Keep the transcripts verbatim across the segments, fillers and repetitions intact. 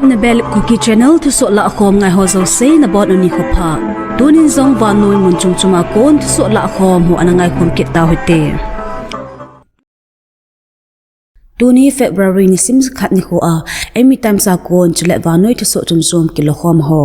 Nabel Kuki Channel thusoh lahkhom ngai ho jouse nabonun nikho pha. Tunin jong vannoi mun chom chom a kon thusoh lahkhom ho ana ngaikhom kit tauhite. Tuni February nisim khat nikho a, Eimi Times a kon chule vannoi thusoh chom chom kilakhom ho.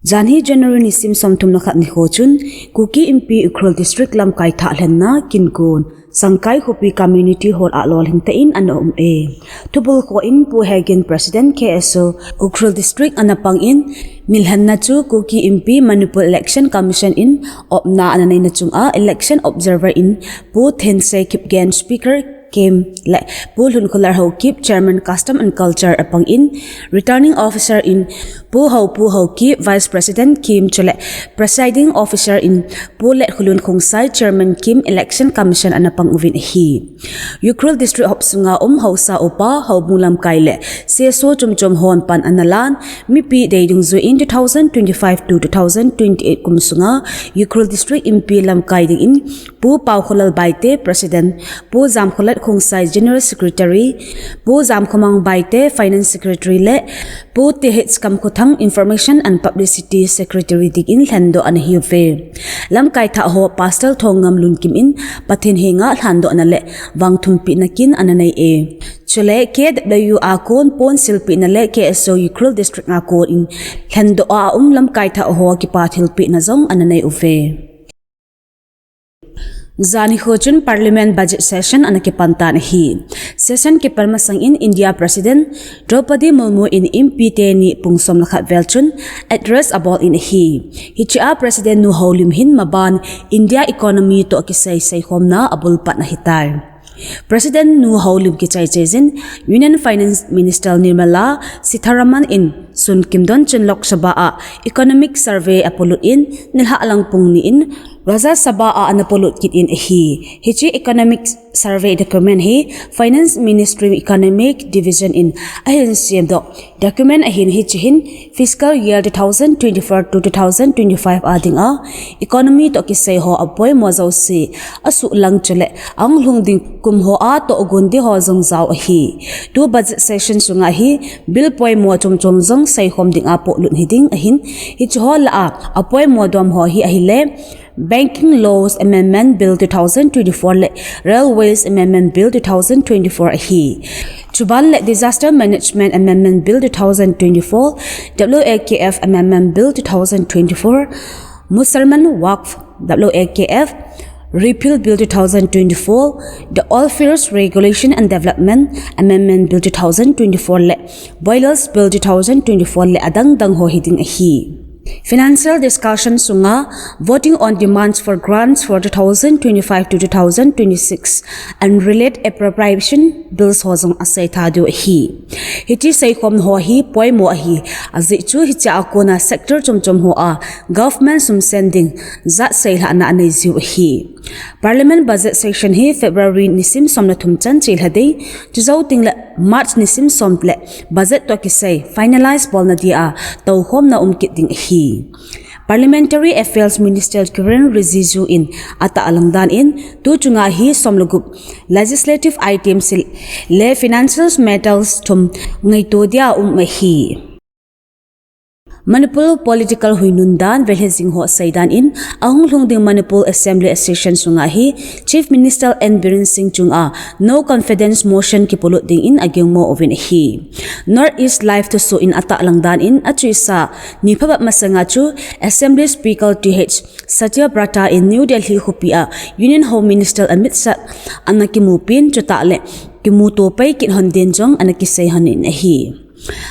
Janhi January nisim somthum le khat nikho chun, Kuki Inpi Ukhrul District lamkai thah lhenna kin kon, Sangkai khopi Community Hall a lolhing tah in ana um e. Thubulkhoh in Pu Hegin, President K S O Ukhrul District ana pang in, milhenna chu Kuki Inpi Manipur Election Commission in opna ana neina chunga Election Observer in Pu Thensei Kipgen, Speaker Kim le Pu Lhunkholar Haokip, Chairman Custom and Culture apang in, Returning Officer in Pu Haopu Haokip, Vice President Kim chule Presiding Officer in Pu Letkholun Khongsai, Chairman Kim, Election Commission ana pang uvin ahi. Ukhrul District hop sunga um haosa upa, houbung lamkai le C S O chom chom hon pan ana lan, mipi dei dungjuiyin two thousand twenty-five to two thousand twenty-eight kum sunga Ukhrul District Inpi lamkai dingin Pu Paokholal Baite, President, Pu Jamkholat Khongsai, General Secretary, Pu Jamkhomang Baite, Finance Secretary le Pu T H Kamkhothang, Information and Publicity Secretary dingin lhendoh ana hiuve. Lamkai thah ho Pastor Thongngam Lunkim in Pathen henga lhandohna le vangthumpina kin ana nei e. Chule K W a kon pon silpehna le K S O Ukhrul District a kon in lhendoh a um lamkai thah ho kipa thilpehna jong ana nei uve. Jani kho chun Parliament Budget Session ana kipan tan ahi. Session kipan masang in India President Draupadi Murmu in Inpi teni pung som le khat vel chun address abol in ahi. Hichea President Nu Houlim hin maban India economy toh kisai seikhomna abul pat ahitai. President Nu Houlim kichai chai jin Union Finance Minister Nirmala Sitharaman in sun kimdon chun Lok Sabha a Economic Survey apolut in nilhah lang pung ni in Rajya Sabha a ana polut kit in ahi. Hiche Economic Survey document hi Finance Ministry Economic Division in ahin semdoh document ahin, hiche hin fiscal year two thousand twenty-four to two thousand twenty-five a dinga economy toh kisai ho apoimo jouse asuhlang chule ahung lhung ding kum ho a tohgon ding ho jong jao ahi. Tu budget session sunga hi bill poimo chom chom jong seikhom dinga polut hiding ahin, hiche ho lah a apoimo dom ho hi ahile Banking Laws Amendment Bill two thousand twenty-four le Railways Amendment Bill two thousand twenty-four ahi. Chuban le Disaster Management Amendment Bill two thousand twenty-four, W A K F Amendment Bill two thousand twenty-four, Mussalman Waqf, W A K F Repeal Bill two thousand twenty-four, the Oilfields Regulation and Development Amendment Bill two thousand twenty-four le Boilers Bill two thousand twenty-four le adang dang ho hiding ahi. Financial discussion sunga voting on demands for grants for two thousand twenty-five to two thousand twenty-six and relate appropriation bills ho jong aseitha diu ahi. Hiche seikhom ho hi poimo ahi, ajeh chu hichea kona sector chom chom ho a government sum sen ding jat seilhahna anei jiu ahi. Parliament budget session hi February nisim som le thum chan chelha ding, chujou tengle March nisim som le budget toh kisai finalize bolna dia toukhomna um kit ding ahi. Parliamentary Affairs Minister Kiren Rijiju in atahlang dan in, tu chunga hi som le gup legislative items le financial matters thum ngaito dia um ahi. Manipur political huinun dan velhi jing ho seidan in, ahung lhung ding Manipur Assembly Session sunga hi Chief Minister N Biren Singh chunga no confidence motion kipolut dingin agingmo uvin ahi. North East Live thusoh in atahlang dan in, achuisa ni phabep masanga chu Assembly Speaker T H Satyabrata in New Delhi khopi a Union Home Minister Amit Shah ana kimupin, chutah le kimuto pai kit hon din jong ana kisei hon in ahi.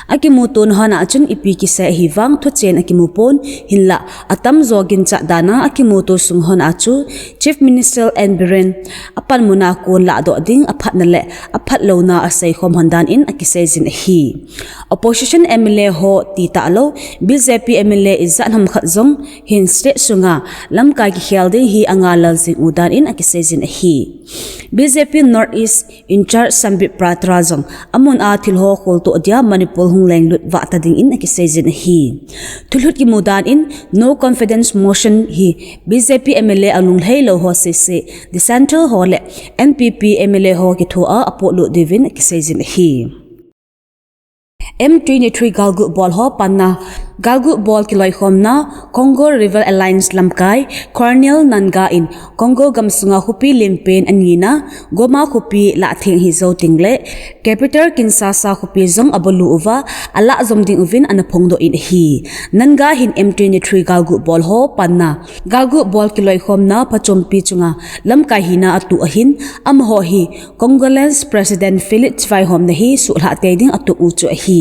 Akimutona hon a chun ipi kisei ahi vang thuchen akimu pon, hinlah atamjo ginchat dana akimuto sung hon a chu Chief Minister N Biren apanmuna kon lahdoh ding aphatna le aphatlouna aseikhom hon dan in akisei jin ahi. Opposition M L A ho ti talou, B J P M L A ijat ham khat jong hin state sunga lamkai kikhel ding hi angalal jing u dan in akisei jin ahi. B J P North East in-charge Sambit Patra jong amun a thil ho kholtoh dia Manipur hung lenglut vah ta dingin akisei jin ahi. Thulhut kimu dan in no confidence motion hi B J P M L A alunglhai lou ho sese, the central ho le N P P M L A ho kithoa apolut diuvin akisei jin ahi. M twenty-three galgut bol ho panna, galgut bol kiloikhomna, Congo River Alliance lamkai, Corneille Nangaa in Congo gamsunga khopi lenpen anina, Goma khopi lahtheng hijou tengle, capital Kinshasa khopi jong abulu uva, alah jom ding uvin ana phongdoh in ahi. Nangaa hin M twenty-three galgut bol ho panna, galgut bol kiloikhomna phachompi chunga lamkai hina atoh ahin, amaho hi Congolese President Felix vaihomna hi suhlhah tei ding atum u chu ahi.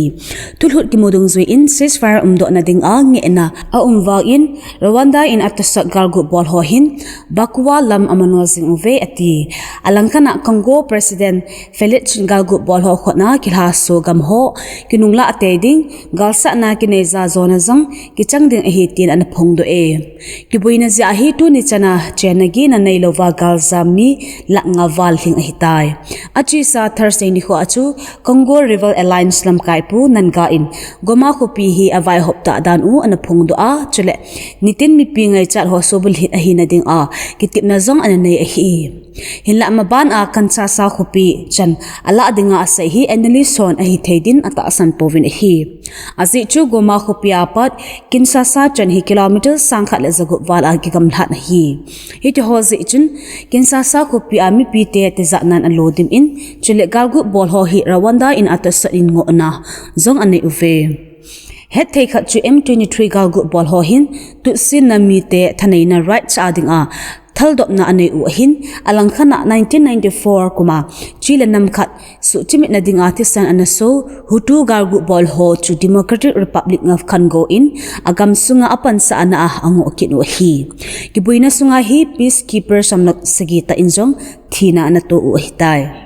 Thulhut kimu dungjuiyin ceasefire umdohna dinga ngehna aum vangin, Rwanda in atosot galgut bol ho hin Bakuwa lam amano jing uve ati. Alangkhat a Congo President Felix galgut bol ho khutna kilhaso gam ho kinunglah tei ding, galsatna kineija jona jong kichang ding ahi tin ana phongdoh e. Kiboina jeh a hi tuni chana chenna gihna neilouva galjam mi lakh nga val lhing ahitai. Achesa Thursday nikho a chu Congo River Alliance lamkaipu Nangaa in Goma khopi hi avaihop tah dan u ana phongdoh a, chule nitin mipi ngaichat ho subulhit ahina dinga kitepna jong ana nei ahi. Hinlah maban a Kinshasa khopi chan alah dinga asei hi analyst hon ahithei din atahsan pouvin ahi. Ajeh chu Goma khopi a pat Kinshasa chan hi kilometer sangkhat le jagup val a kigamlhat ahi. Hitiho jeh chun Kinshasa khopi a mipite tijatnan alo dimin, chule galgut bol ho hi Rwanda in atosot in ngohna jong anei uve. Hetthei khat chu M twenty-three galgut bol ho hin Tutsi nam mite thaneina rights a dinga thaldopna anei u ahin, alangkhat a nineteen ninety-four kuma Twi le nam khat suhchimitna dinga thisan ana so Hutu galgut bol ho chu Democratic Republic of Congo in agamsunga apansahna a angoh kit u ahi. Kiboina sunga hi peacekeeper somle sagi tah in jong thina ana to u ahitai.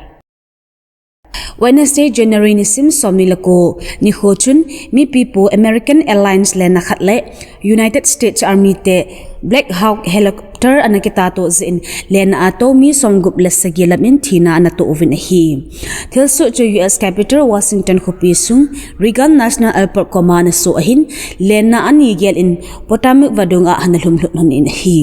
Wednesday, January nisim somni le ko nikho chun mipipu American Airlines lenna khat le United States Army te Black Hawk helicopter ana kitahto jeh in lenna a tou mi somgup le sagi lamin thina ana to uvin ahi. Thilsoh chu U S capital Washington khopi sung Reagan National Airport koma ana so ahin, lenna ani gel in Potomac vadung a ana lhumlhut lhon in ahi.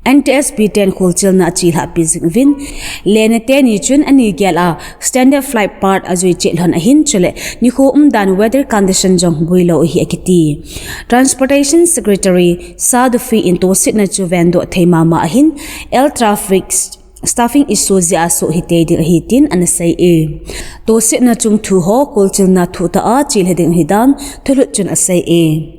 N T S B ten kholchilna achelhahpi jing uvin, lenna teni chun ani gel a standard flight path ajui cheh lhon ahin, chule nikho umdan weather condition jong boilou ahi akiti. Transportation Secretary Sir Duffy in tosetna chu vendoh thei mama ahin, air traffic staffing issue jeh a soh hitei ding ahi tin ana sei e. Tosetna chungthu ho kholchilna thuhtah a chelha ding ahidan thulhut chun asei e.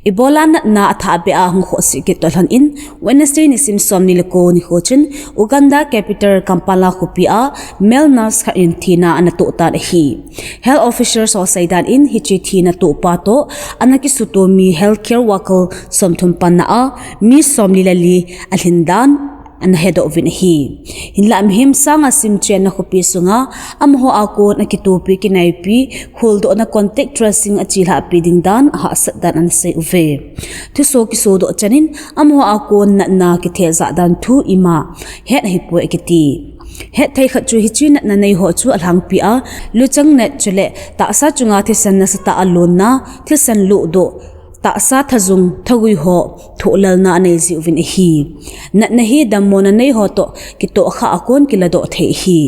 Ebola natna athahbeh a hung khohseh kit toh lhon in, Wednesday nisim somni le ko nikho chun Uganda capital Kampala khopi a male nurse khat in thina ana toh tan ahi. Health officials ho seidan in hiche thina tohpa toh ana kisuto mi healthcare worker somthum panna a mi somli le li alhin dan ana hedoh uvin ahi. Hinlah mihem sanga simchenna khopi sunga amaho a kon akitopi kinaipi kholdohna contact tracing achelhahpi ding dan ahahsat dan ana sei uve. Thuso kisodoh chanin amaho a kon natna kithejah dan thu ima het ahipoi akiti. Hetthei khat chu hiche natna neiho chu alhangpi a luchang nat chule tahsa chunga thisan nasatah a lonna, thisan lohdoh, tahsa thajung thagui ho thohlelna anei jeh uvin ahi. Natna hi dammona neiho toh kitohkhah a kon kiladoh thei ahi.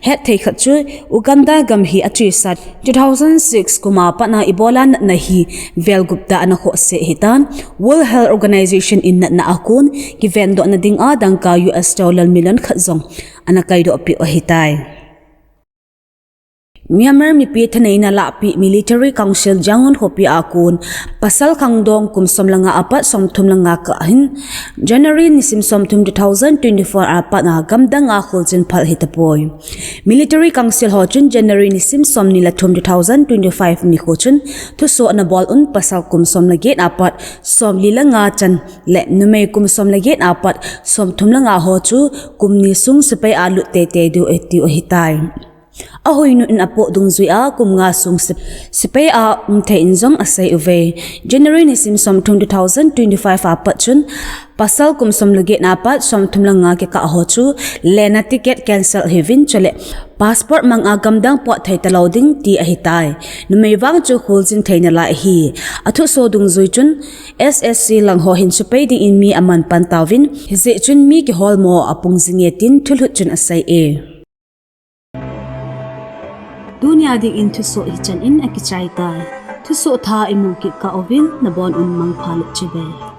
Hetthei khat chu Uganda gam hi achesa two thousand six kuma patna Ebola natna hi velgup tah ana khohseh ahitan, World Health Organization in natna a kon kivendohna dinga dangka U S dollar million khat jong ana kaidohpeh u ahitai. Myanmar mipi thaneina lahpi Military Council Yangon khopi a kon pasal khangdong kum som le nga apat somthum le nga kah hin January nisim somthum two thousand twenty-four a patna gamdanga kholchil phal hitapoi. Military Council ho chun January nisim somni le thum two thousand twenty-five nikho chun thuso ana bol un pasal kum som le get apat somli le nga chan le numei kum som le get apat somthum le nga ho chu kum ni sung sepai a lut teitei diu ahitai. Ahoinu in apoh dungjui a kum nga sung sepai a umthei in jong asei uve. January nisim somthum two thousand twenty-five apat chun pasal kum som le get apat somthum le nga kikah ho chu lenna ticket cancel ahiuvin chule passport manga gamdang potthei talou ding ti ahitai. Numei vang chu kholjin thei nalai ahi. Athuso dungjui chun S S C lang ho hin sepai dingin mi aman pan tauvin, hijeh chun mi kiholmo apung jinge tin thulhut chun asei e. Tunia dingin thusoh hichan in akichai tai. Thusoh thah imu kit kah uvin nabon un mangpha le chibai.